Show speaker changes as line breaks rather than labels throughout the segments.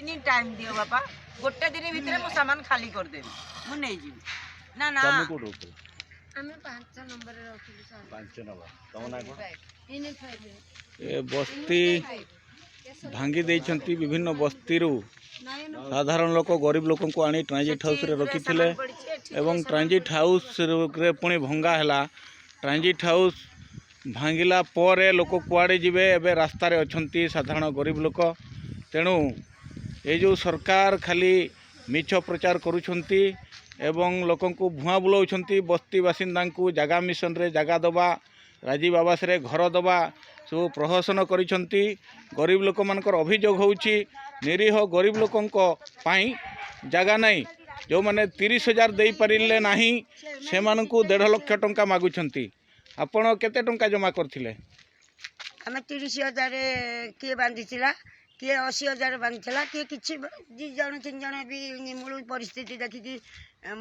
ଦିନ ଟାଇମ୍ ଦିଅ ବାପା, ଗୋଟେ ଦିନ ଭିତରେ ମୁଁ ସାମାନ ଖାଲି କରିଦେବି, ମୁଁ ନେଇଯିବି। ନା ନା।
ତମେ କୋଉଠି ରହୁଥିଲ?
ଆମେ 5 ନମ୍ବରରେ ରହୁଥିଲୁ ସାର୍।
5 ନମ୍ବର। ତମ ନାଁ କ'ଣ?
ୟୁନିଟ୍ 5।
ଏ ବସ୍ତି ଭାଙ୍ଗି ଦେଇଛନ୍ତି। ବିଭିନ୍ନ ବସ୍ତିରୁ ସାଧାରଣ ଲୋକ, ଗରିବ ଲୋକଙ୍କୁ ଆଣି ଟ୍ରାଞ୍ଜିଟ୍ ହାଉସ୍ରେ ରଖିଥିଲେ ଏବଂ ଟ୍ରାଞ୍ଜିଟ୍ ହାଉସ୍ରେ ପୁଣି ଭଙ୍ଗା ହେଲା। ଟ୍ରାଞ୍ଜିଟ୍ ହାଉସ୍ ଭାଙ୍ଗିଲା ପରେ ଲୋକ କୁଆଡ଼େ ଯିବେ? ଏବେ ରାସ୍ତାରେ ଅଛନ୍ତି ସାଧାରଣ ଗରିବ ଲୋକ। ତେଣୁ ଏଇ ଯେଉଁ ସରକାର ଖାଲି ମିଛ ପ୍ରଚାର କରୁଛନ୍ତି ଏବଂ ଲୋକଙ୍କୁ ଭୁଆଁ ବୁଲାଉଛନ୍ତି, ବସ୍ତି ବାସିନ୍ଦାଙ୍କୁ ଜାଗା ମିଶନରେ ଜାଗା ଦେବା, ରାଜୀବ ଆବାସରେ ଘର ଦେବା ସବୁ ପ୍ରହସନ କରିଛନ୍ତି। ଗରିବ ଲୋକମାନଙ୍କର ଅଭିଯୋଗ ହେଉଛି, ନିରୀହ ଗରିବ ଲୋକଙ୍କ ପାଇଁ ଜାଗା ନାହିଁ। ଯେଉଁମାନେ 30,000 ଦେଇପାରିଲେ ନାହିଁ, ସେମାନଙ୍କୁ 1.5 ଲକ୍ଷ ଟଙ୍କା ମାଗୁଛନ୍ତି। ଆପଣ କେତେ ଟଙ୍କା ଜମା କରିଥିଲେ?
ଆମେ 30,000 କିଏ ବାନ୍ଧିଥିଲା, କିଏ 80,000 ବାନ୍ଧିଥିଲା, କିଏ କିଛି, ଦୁଇ ଜଣ ତିନି ଜଣ ବି ନିମୂଳ ପରିସ୍ଥିତି ଦେଖିକି।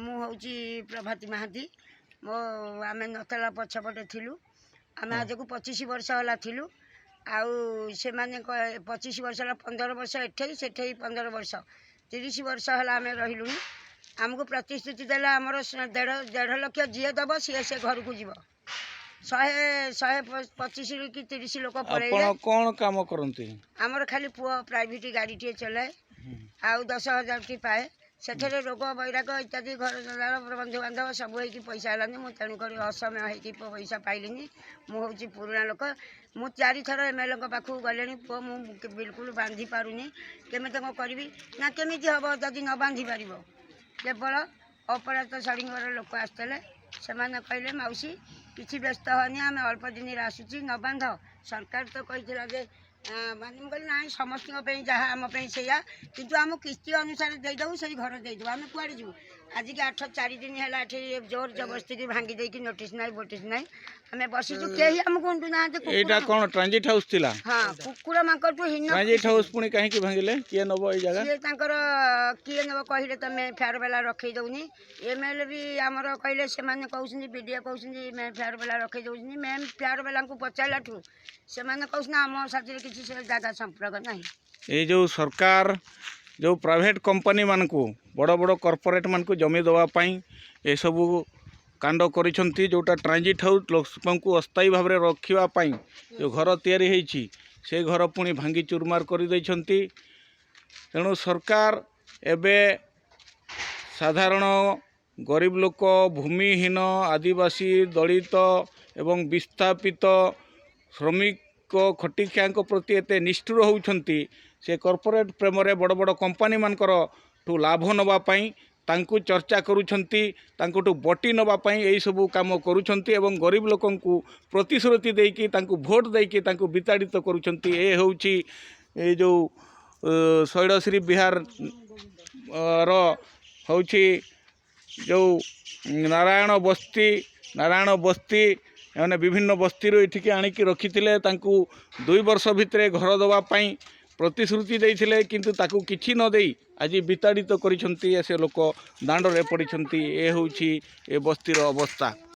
ମୁଁ ହେଉଛି ପ୍ରଭାତୀ ମହାନ୍ତି। ମୋ ଆମେ ନତଲା ପଛପଟେ ଥିଲୁ। ଆମେ ଆଜକୁ 25 ବର୍ଷ ହେଲା ଥିଲୁ। ଆଉ ସେମାନେ 25 ବର୍ଷ ହେଲା, 15 ବର୍ଷ ଏଠେଇ ସେଠେଇ 15 ବର୍ଷ, 30 ବର୍ଷ ହେଲା ଆମେ ରହିଲୁଣି। ଆମକୁ ପ୍ରତିଶ୍ରୁତି ଦେଲା, ଆମର 1.5 ଲକ୍ଷ ଯିଏ ଦେବ, ସିଏ ସେ ଘରକୁ ଯିବ। ଶହେ 125 କି 30 ଲୋକ
ଆପଣ
ପଳେଇଲେ।
କ'ଣ କାମ କରନ୍ତି?
ଆମର ଖାଲି ପୁଅ ପ୍ରାଇଭେଟ୍ ଗାଡ଼ିଟିଏ ଚଲାଏ ଆଉ 10,000ଟି ପାଏ। ସେଥିରେ ରୋଗ ବୈରାଗ ଇତ୍ୟାଦି, ଘର ଦ୍ୱାର, ବନ୍ଧୁବାନ୍ଧବ ସବୁ ହେଇକି ପଇସା ହେଲାନି। ମୁଁ ତେଣୁକରି ଅସମୟ ହେଇକି ପଇସା ପାଇଲିନି। ମୁଁ ହେଉଛି ପୁରୁଣା ଲୋକ। ମୁଁ ଚାରିଥର ଏମ୍ଏଲ୍ଏଙ୍କ ପାଖକୁ ଗଲିଣି। ପୁଅ, ମୁଁ ବିଲକୁଲ ବାନ୍ଧି ପାରୁନି, କେମିତି କ'ଣ କରିବି? ନା, କେମିତି ହେବ ଯଦି ନ ବାନ୍ଧି ପାରିବ? କେବଳ ଅପରାଜିତ ଷଡ଼ଙ୍ଗୀର ଲୋକ ଆସିଥିଲେ। ସେମାନେ କହିଲେ, ମାଉସୀ, କିଛି ବ୍ୟସ୍ତ ହନି, ଆମେ ଅଳ୍ପ ଦିନରେ ଆସୁଛି, ନ ବାନ୍ଧ। ସରକାର ତ କହିଥିଲା ଯେ ମାନେ ମୁଁ କହିଲି, ନାଇଁ, ସମସ୍ତଙ୍କ ପାଇଁ ଯାହା ଆମ ପାଇଁ ସେଇଆ, କିନ୍ତୁ ଆମ କିସ୍ତି ଅନୁସାରେ ଦେଇଦେବୁ, ସେଇ ଘର ଦେଇଦେବୁ, ଆମେ କୁଆଡ଼େ ଯିବୁ? ଆଜିକି 8 4 ଦିନ ହେଲା, ଏଠି ଜୋର ଜବରଦସ୍ତିକି ଭାଙ୍ଗି ଦେଇକି, ନୋଟିସ୍ ନାହିଁ, ଫୋଟିସ୍ ନାହିଁ, ଆମେ ବସିଛୁ, କେହି ଆମକୁ ଉଣ୍ଡୁ ନାହାନ୍ତି।
ଏଇଟା
କୁକୁର
କ'ଣ ଟ୍ରାଞ୍ଜିଟ୍ ହାଉସ୍ ଥିଲା?
ହଁ, କୁକୁର ମାଙ୍କଠୁ ହୀନ।
ଟ୍ରାଞ୍ଜିଟ୍ ହାଉସ୍ ପୁଣି କାହିଁକି ଭାଙ୍ଗିଲେ? କିଏ ନେବ ଏଇ ଜାଗା?
ସିଏ ତାଙ୍କର କିଏ ନେବ କହିଲେ ତ ମେ ଫେୟାର ବାଲା ରଖେଇ ଦେଉନି। ଏମ୍ ଏଲ୍ ବି ଆମର କହିଲେ, ସେମାନେ କହୁଛନ୍ତି, ବି ଡ଼ି ଓ କହୁଛନ୍ତି, ମେ ଫେୟାର ବାଲା ରଖେଇ ଦେଉଛନ୍ତି। ମେ ଫେୟାର ବାଲାଙ୍କୁ ପଚାରିଲାଠୁ ସେମାନେ କହୁଛନ୍ତି, ଆମ ସାଥିରେ କିଛି ସେ ଜାଗା ସମ୍ପର୍କ ନାହିଁ।
ଏଇ ଯେଉଁ ସରକାର ଯେଉଁ ପ୍ରାଇଭେଟ୍ କମ୍ପାନୀମାନଙ୍କୁ, ବଡ଼ ବଡ଼ କର୍ପୋରେଟ୍ମାନଙ୍କୁ ଜମି ଦେବା ପାଇଁ ଏସବୁ କାଣ୍ଡ କରିଛନ୍ତି। ଯେଉଁଟା ଟ୍ରାଞ୍ଜିଟ୍ ହାଉସ୍, ଲୋକଙ୍କୁ ଅସ୍ଥାୟୀ ଭାବରେ ରଖିବା ପାଇଁ ଯେଉଁ ଘର ତିଆରି ହେଇଛି, ସେ ଘର ପୁଣି ଭାଙ୍ଗି ଚୁରମାର କରିଦେଇଛନ୍ତି। ତେଣୁ ସରକାର ଏବେ ସାଧାରଣ ଗରିବ ଲୋକ, ଭୂମିହୀନ, ଆଦିବାସୀ, ଦଳିତ ଏବଂ ବିସ୍ଥାପିତ, ଶ୍ରମିକ, ଖଟିଖିଆଙ୍କ ପ୍ରତି ଏତେ ନିଷ୍ଠୁର ହେଉଛନ୍ତି। ସେ କର୍ପୋରେଟ୍ ପ୍ରେମରେ ବଡ଼ ବଡ଼ କମ୍ପାନୀମାନଙ୍କର ଠୁ ଲାଭ ନେବା ପାଇଁ ତାଙ୍କୁ ଚର୍ଚ୍ଚା କରୁଛନ୍ତି, ତାଙ୍କଠୁ ବଟି ନେବା ପାଇଁ ଏଇସବୁ କାମ କରୁଛନ୍ତି ଏବଂ ଗରିବ ଲୋକଙ୍କୁ ପ୍ରତିଶ୍ରୁତି ଦେଇକି, ତାଙ୍କୁ ଭୋଟ ଦେଇକି ତାଙ୍କୁ ବିତାଡ଼ିତ କରୁଛନ୍ତି। ଏ ହେଉଛି ଏଇ ଯେଉଁ ଶୈଳଶ୍ରୀ ବିହାର ର ହେଉଛି ଯେଉଁ ନାରାୟଣ ବସ୍ତି। ନାରାୟଣ ବସ୍ତି, ଏମାନେ ବିଭିନ୍ନ ବସ୍ତିରୁ ଏଠିକି ଆଣିକି ରଖିଥିଲେ। ତାଙ୍କୁ 2 ବର୍ଷ ଭିତରେ ଘର ଦେବା ପାଇଁ ପ୍ରତିଶ୍ରୁତି ଦେଇଥିଲେ, କିନ୍ତୁ ତାକୁ କିଛି ନ ଦେଇ ଆଜି ବିତାଡ଼ିତ କରିଛନ୍ତି। ସେ ଲୋକ ଦାଣ୍ଡରେ ପଡ଼ିଛନ୍ତି। ଏ ହେଉଛି ଏ ବସ୍ତିର ଅବସ୍ଥା।